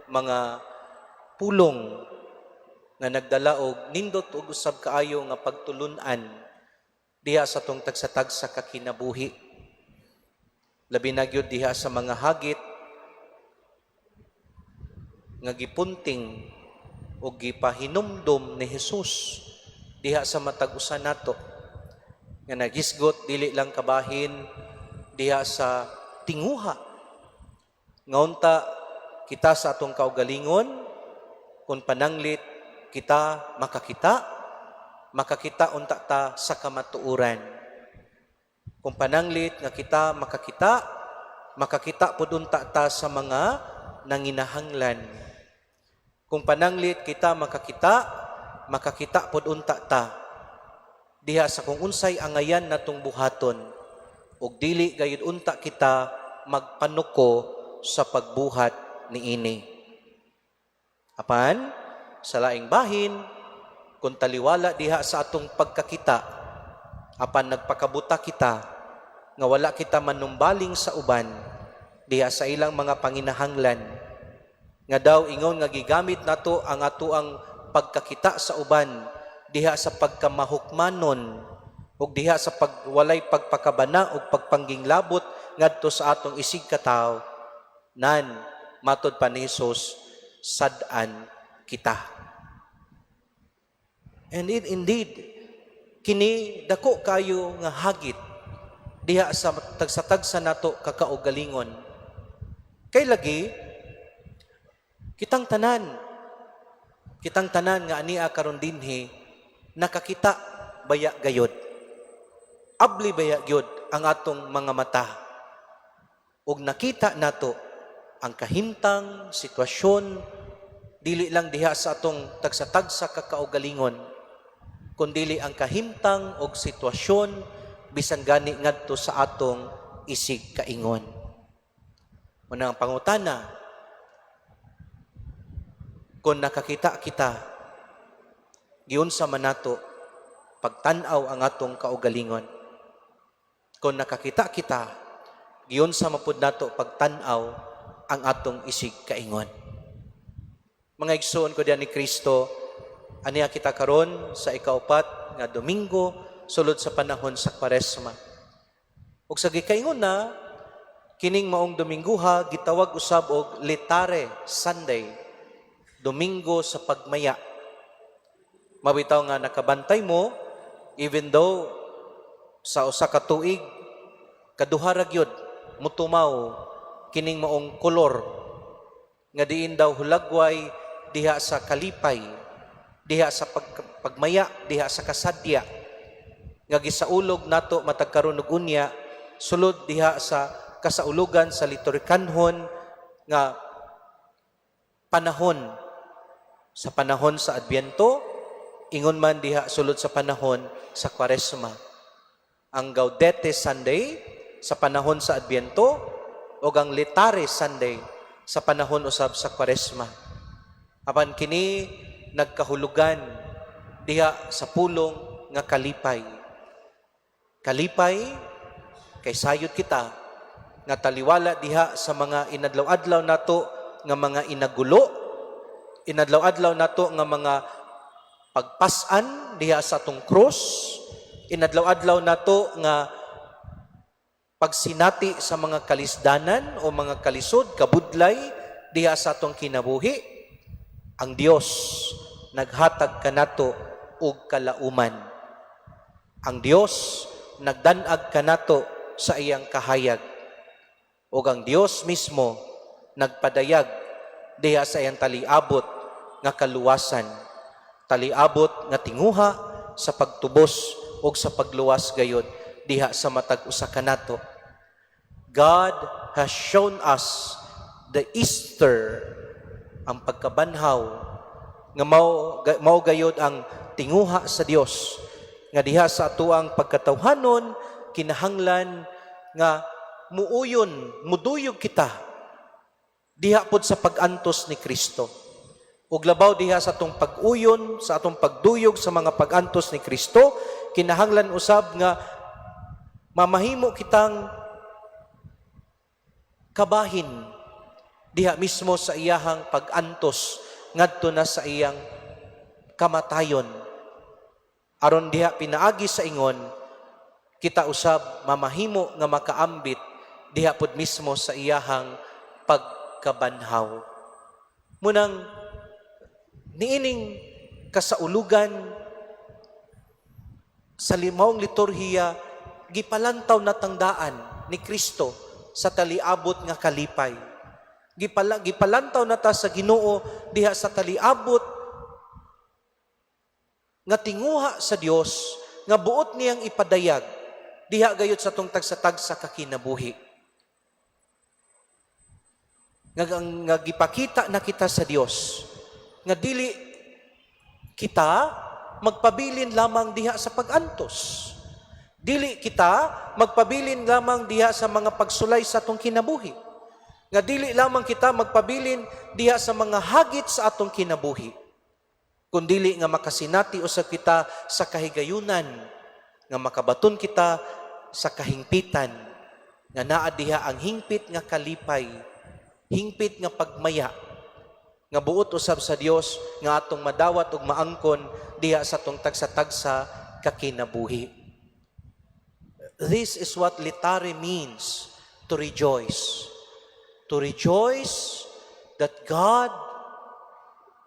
mga pulong nga nagdala og nindot og usab kaayo nga pagtulun-an diha sa atong tagsa-tagsa ka kinabuhi. Labi na gyud diha sa mga hagit nga gipunting o gipahinumdom ni Jesus diha sa matag usa nato nga nagisgot dili lang kabahin diha sa tinguha nga unta kita sa atong kaugalingon, kung pananglit kita makakita, makakita unta ta sa kamatuoran. Kung pananglit nga kita makakita, makakita pud unta ta sa mga nanginahanglan. Kung pananglit kita makakita, makakita pud unta ta diha sa kung unsay angayan natong buhaton ug dili gayud unta kita magpanuko sa pagbuhat niini. Apan sa laing bahin, kung taliwala diha sa atong pagkakita, apan nagpakabuta kita nga wala kita manumbaling sa uban diha sa ilang mga panginahanglan, nga daw ingon nga gigamit nato ang atoang pagkakita sa uban diha sa pagkamahukmanon ug diha sa pagwalay pagpakabana ug pagpangginglabot ngadto sa atong isig katawo, nan matod pa ni Jesus, sad-an kita. And indeed, kini dako kayo nga hagit diha sa tagsa-tagsa nato kakaugalingon. Kay lagi kitang tanan nga ania karon dinhi, nakakita baya gayod? Abli baya gyud ang atong mga mata? Ug nakita nato ang kahimtang sitwasyon dili lang diha sa atong tagsa-tagsa kakaugalingon, kundili ang kahimtang og sitwasyon bisan gani ngadto sa atong isig kaingon. Unang pangutana, kung nakakita kita, giunsa man nato pagtan-aw ang atong kaugalingon? Kung nakakita kita, giunsa man pud nato pagtan-aw ang atong isig kaingon? Mga igsoon ko diha ni Kristo, aniya kita karon sa ikaupat nga Domingo sulod sa panahon sa Kwaresma. Ug sa gikaingon na, kining maong Domingguha gitawag usab og Laetare Sunday, Domingo sa pagmaya. Mabitaw nga nakabantay mo, even though sa usa ka tuig kaduha ra gyud mutumaw kining maong kolor nga diin daw hulagway diha sa kalipay, diha sa pagmaya, diha sa kasadya nga gisaulog nato matag karon ug unya sulod diha sa kasaulugan sa liturhikanhon nga panahon, sa panahon sa Adbyento, ingon man diha sulod sa panahon sa Kwaresma. Ang Gaudete Sunday sa panahon sa Adbyento o ang Laetare Sunday sa panahon usab sa Kwaresma. Apan kini nagkahulugan diha sa pulong nga kalipay. Kalipay kay sayod kita nga taliwala diha sa mga inadlaw-adlaw nato nga mga inagulo, inadlaw-adlaw nato nga mga pagpas-an diha sa atong krus, inadlaw-adlaw nato nga pagsinati sa mga kalisdanan o mga kalisod, kabudlay diha sa atong kinabuhi, ang Dios naghatag kanato og kalauman. Ang Dios nagdanag kanato sa iyang kahayag. Ug ang Dios mismo nagpadayag diha sa iyang taliabot nga kaluwasan, taliabot nga tinguha sa pagtubos ug sa pagluwas gayod diha sa matag usa kanato. God has shown us the Easter, ang pagkabanhaw nga mao gayod ang tinguha sa Dios nga diha sa atuang pagkatawhanon kinahanglan nga muuyon, muduyog kita diha pod sa pag-antos ni Kristo. Ug labaw diha sa atong pag-uyon, sa atong pagduyog sa mga pag-antos ni Kristo, kinahanglan usab nga mamahimo kitang kabahin diha sa pag-antos ni Kristo. Diha mismo sa iyahang pag-antos ngadto na sa iyang kamatayon. Aron diha pinaagi sa ingon, kita usab mamahimo nga makaambit diha pud mismo sa iyahang pagkabanhaw. Munang niining kasaulugan sa limawng liturhiya, gipalantaw na tandaan ni Kristo sa taliabot nga kalipay. Gipalantaw na ta sa Ginoo diha sa taliabot nga tinguha sa Dios nga buot niyang ipadayag diha gayud sa atong tagsa-tagsa ka kinabuhi. Nga gipakita na kita sa Dios nga dili kita magpabilin lamang diha sa pag-antos. Dili kita magpabilin lamang diha sa mga pagsulay sa atong kinabuhi. Nga dili lamang kita magpabilin diha sa mga hagit sa atong kinabuhi. Kundili nga makasinati usab kita sa kahigayunan, nga makabaton kita sa kahingpitan, nga naa diha ang hingpit nga kalipay, hingpit nga pagmaya, nga buot usab sa Dios nga atong madawat ug maangkon diha sa atong tagsa-tagsa kakinabuhi. This is what Laetare means, to rejoice. To rejoice that God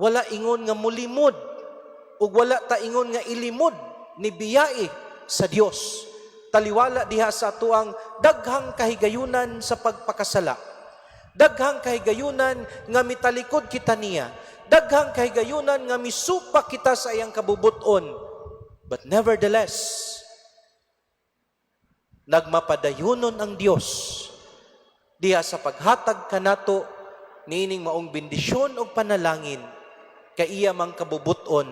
wala ingon nga mulimod ug wala ta ingon nga ilimod ni biyai sa Dios. Taliwala diha sa atuang daghang kahigayunan sa pagpakasala. Daghang kahigayunan nga mitalikod kita niya. Daghang kahigayunan nga misupak kita sa iyang kabubuton. But nevertheless, nagmapadayunon ang Dios diha sa paghatag kanato niining maong bendisyon ug panalangin, kay iya mang kabubuton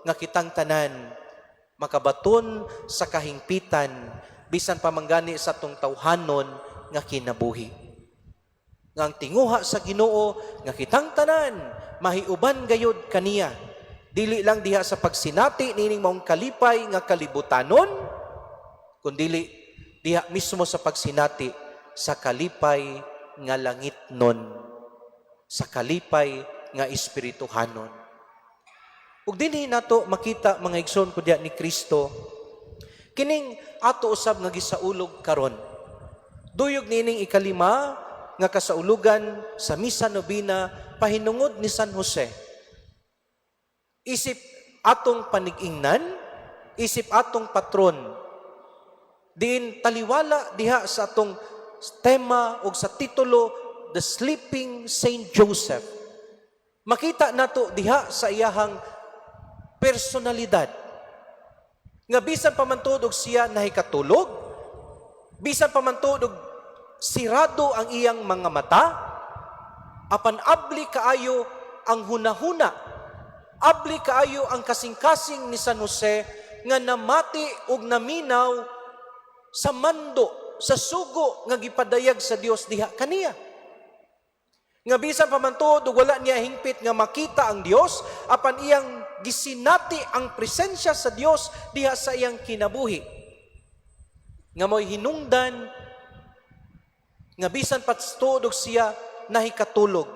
nga kitang tanan makabaton sa kahingpitan bisan pa man gani sa atong tawhanon nga kinabuhi. Nga ang tinguha sa Ginoo nga kitang tanan mahiuban gayud kaniya, dili lang diha sa pagsinati niining maong kalipay nga kalibutanon, kundili diha mismo sa pagsinati sa kalipay nga langitnon, sa kalipay nga espirituhanon. Ug dinhi nato makita, mga igsoon ko diha ni Kristo, kining ato usab nga gisaulog karon. Duyog niining ikalima nga kasaulugan sa Misa Nobina pahinungod ni San Jose. Isip atong panig-ingnan, isip atong patron, diin taliwala diha sa atong tema o sa titulo, The Sleeping Saint Joseph. Makita nato diha sa iyahang personalidad nga bisan pa man tuod og siya nahikatulog, bisan pa man tuod og sirado ang iyang mga mata, apan abli kaayo ang hunahuna, abli kaayo ang kasing-kasing ni San Jose nga namati ug naminaw sa mando, sa sugo nga gipadayag sa Dios diha kaniya. Nga bisan pa man tuod ug wala niya hingpit nga makita ang Dios, apan iyang gisinati ang presensya sa Dios diha sa iyang kinabuhi. Nga mo'y hinungdan nga bisan pa tuod og siya nahikatulog,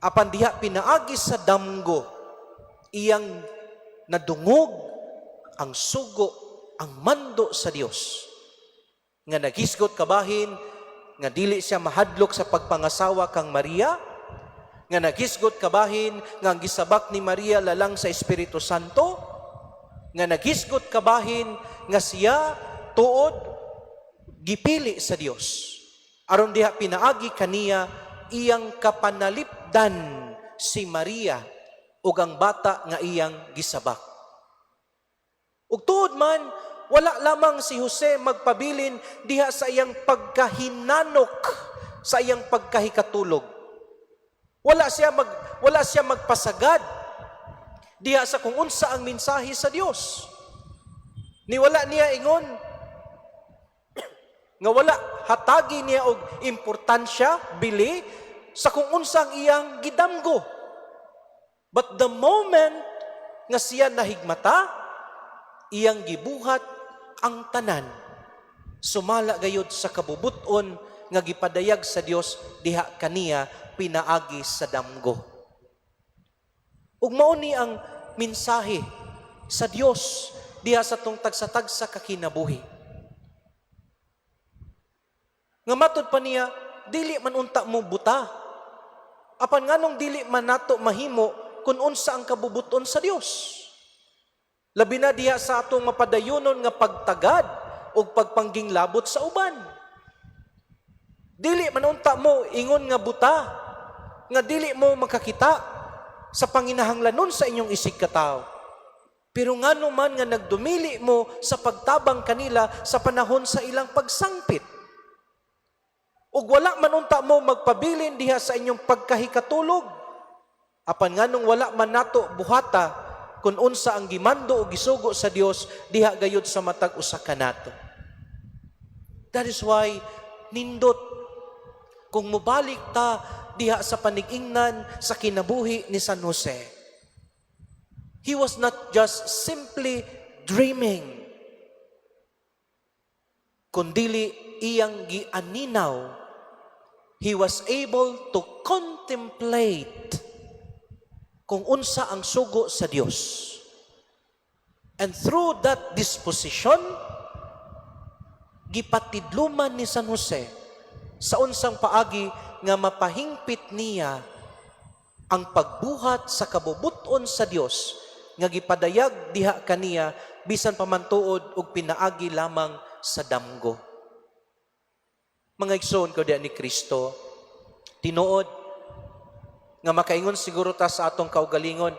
apan diha pinaagi sa damgo iyang nadungog ang sugo, ang mando sa Dios. Nga naghisgot kabahin nga dili siya mahadlok sa pagpangasawa kang Maria, nga naghisgot kabahin nga ang gisabak ni Maria lalang sa Espiritu Santo, nga naghisgot kabahin nga siya tuod gipili sa Dios aron diha pinaagi kaniya iyang kapanalipdan si Maria ug ang bata nga iyang gisabak. Ug tuod man, wala lamang si Jose magpabilin diha sa iyang pagkahinanok, sa iyang pagkahikatulog. Wala siya magpasagad diha sa kung unsa ang mensahe sa Dios. Ni wala niya ingon nga wala hatagi niya og importansya bili sa kung unsa ang iyang gidamgo. But the moment nga siya nahigmata, iyang gibuhat ang tanan sumala gayud sa kabubuton nga gipadayag sa Dios diha kaniya pinaagi sa damgo. Ug mao ni ang mensahe sa Dios diha sa atong tagsa-tagsa ka kinabuhi. Nga matud pa niya, dili man unta mo buta. Apan nganong dili man nato mahimo kung unsa ang kabubuton sa Dios? Labi na diha sa atong mapadayonon nga pagtagad o pagpangginglabot sa uban. Dili man unta mo ingon nga buta nga dili mo makakita sa panginahanglanon sa inyong isigkatawo. Pero ngano man nga nagdumili mo sa pagtabang kanila sa panahon sa ilang pagsangpit? Ug wala man unta mo magpabilin diha sa inyong pagkahikatulog. Apan nganong wala man nato buhata kung unsa ang gimando o gisugo sa Dios diha gayud sa matag usa kanato? That is why nindot kung mobalik ta diha sa panigingnan sa kinabuhi ni San Jose. He was not just simply dreaming, kundili iyang gianinaw. He was able to contemplate kung unsa ang sugo sa Dios. And through that disposition, gipatidluman ni San Jose sa unsang paagi nga mapahingpit niya ang pagbuhat sa kabubuton sa Dios nga gipadayag diha kaniya bisan pa man tuod og pinaagi lamang sa damgo. Mga igsoon ko diha ni Kristo, tinuod nga makaingon siguro ta sa atong kaugalingon,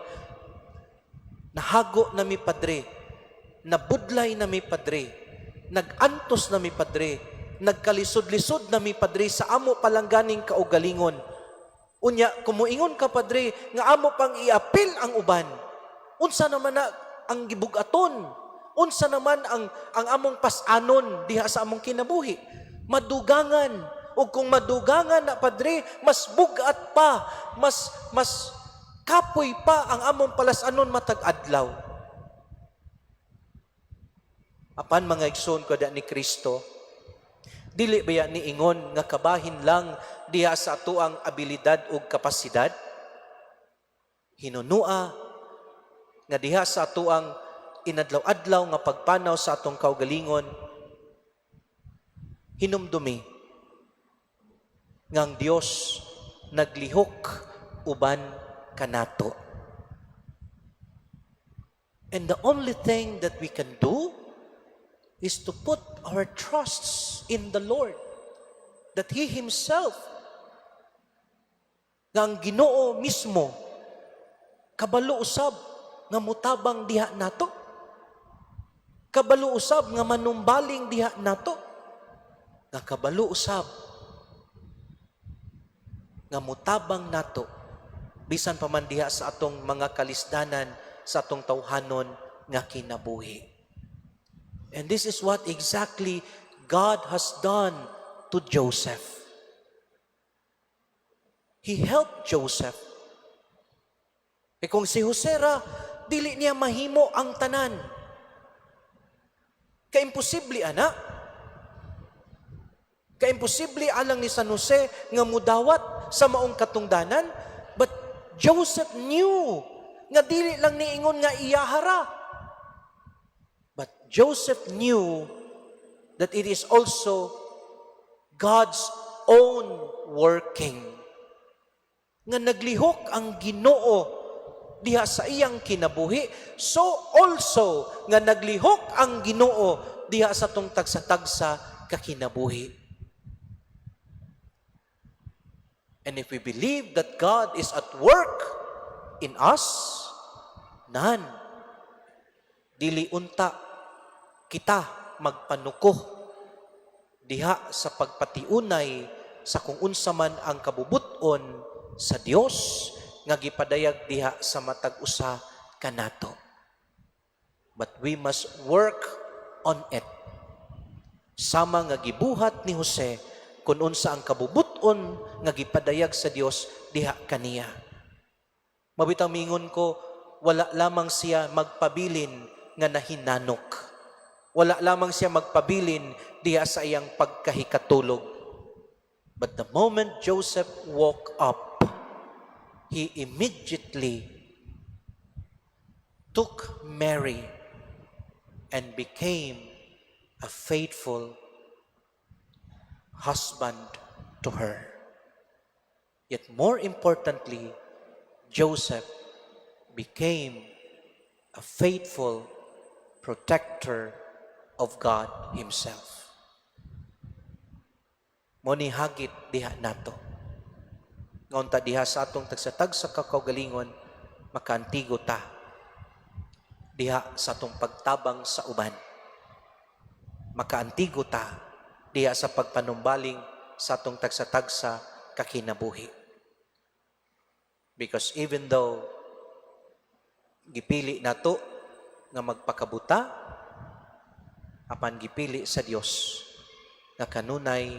"Nahago na mi, Padre, nabudlay na mi, Padre, nag-antos na mi, Padre, nagkalisod-lisod na mi, Padre, sa amo palangganing kaugalingon. Unya, kumuingon ka, Padre, nga amo pang iapil ang uban. Unsa naman na ang gibugaton? Unsa naman ang among pas-anon diha sa among kinabuhi? Madugangan. O kung madugangan na, Padre, mas bugat pa, mas kapoy pa ang among palas-anon matag adlaw." Apan, mga igsoon ko ni Kristo, dili baya ni ingon nga kabahin lang diha sa atoang abilidad ug kapasidad? Hinunua nga diha sa atoang inadlaw-adlaw nga pagpanaw sa atong kaugalingon, hinumdumi nga ang Dios naglihok uban kanato. And the only thing that we can do is to put our trusts in the Lord, that He Himself, nga ang Ginoo mismo, kabalo usab nga mutabang diha nato. Kabalo usab nga manumbaling diha nato. Nga kabalo usab nga mutabang nato bisan pa man diha sa atong mga kalisdanan sa atong tawhanon nga kinabuhi. And this is what exactly God has done to Joseph. He helped Joseph. E kung si Jose ra, dili niya mahimo ang tanan. Kaimposible ana. Kaimposible alang ni San Jose nga mudawat sa maong katungdanan. But Joseph knew nga dili lang niingon nga iyahara. But Joseph knew that it is also God's own working. Nga naglihok ang Ginoo diha sa iyang kinabuhi, so also nga naglihok ang Ginoo diha sa atong tagsa-tagsa kakinabuhi. And if we believe that God is at work in us, nan, dili unta kita magpanuko diha sa pagpatiunay sa kung unsa man ang kabubuton sa Dios nga gipadayag diha sa matag usa kanato. But we must work on it. Sama nga gibuhat ni Jose kung unsa ang kabubuton nga gipadayag sa Dios diha kaniya. Mabitang mingon ko, wala lamang siya magpabilin nga nahinanok. Wala lamang siya magpabilin diha sa iyang pagkahikatulog. But the moment Joseph woke up, He immediately took Mary and became a faithful husband to her. Yet more importantly, Joseph became a faithful protector of God Himself. Mao ni hagit diha nato. Nga unta diha sa atong tagsa-tagsa ka kaugalingon, makaantigo ta diha sa atong pagtabang sa uban. Makaantigo ta diha sa pagpanumbaling sa atong tagsa-tagsa ka kinabuhi. Because even though gipili nato nga magpakabuta, apan gipili sa Dios nga kanunay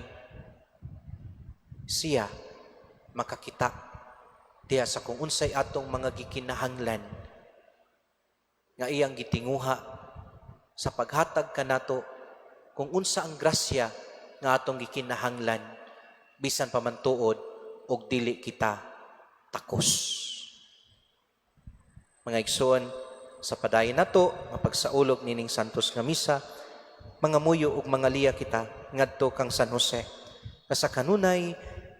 siya makakita diha sa kung unsay atong mga gikinahanglan nga iyang gitinguha sa paghatag kanato kung unsa ang grasya nga atong gikinahanglan, bisan pa man tuod og dili kita takos. Mga igsoon, sa padayon nato nga pagsaulog nining Santos nga Misa, mangamuyo ug mangaliya kita ngadto kang San Jose nga sa kanunay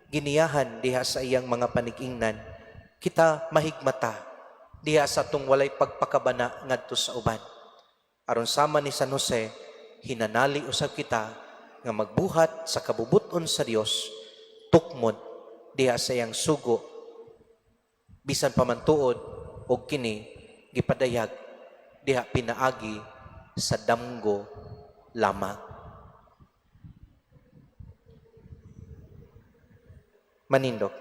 giniyahan diha sa iyang mga panig-ingnan kita mahigmata diha sa atong walay pagpakabana ngadto sa uban. Aron sama ni San Jose, hinanali usab kita nga magbuhat sa kabubut-on sa Dios, tukmod diha sa iyang sugo, bisan pa man tuod og kini gipadayag diha pinaagi sa damgo lamang. Manindog.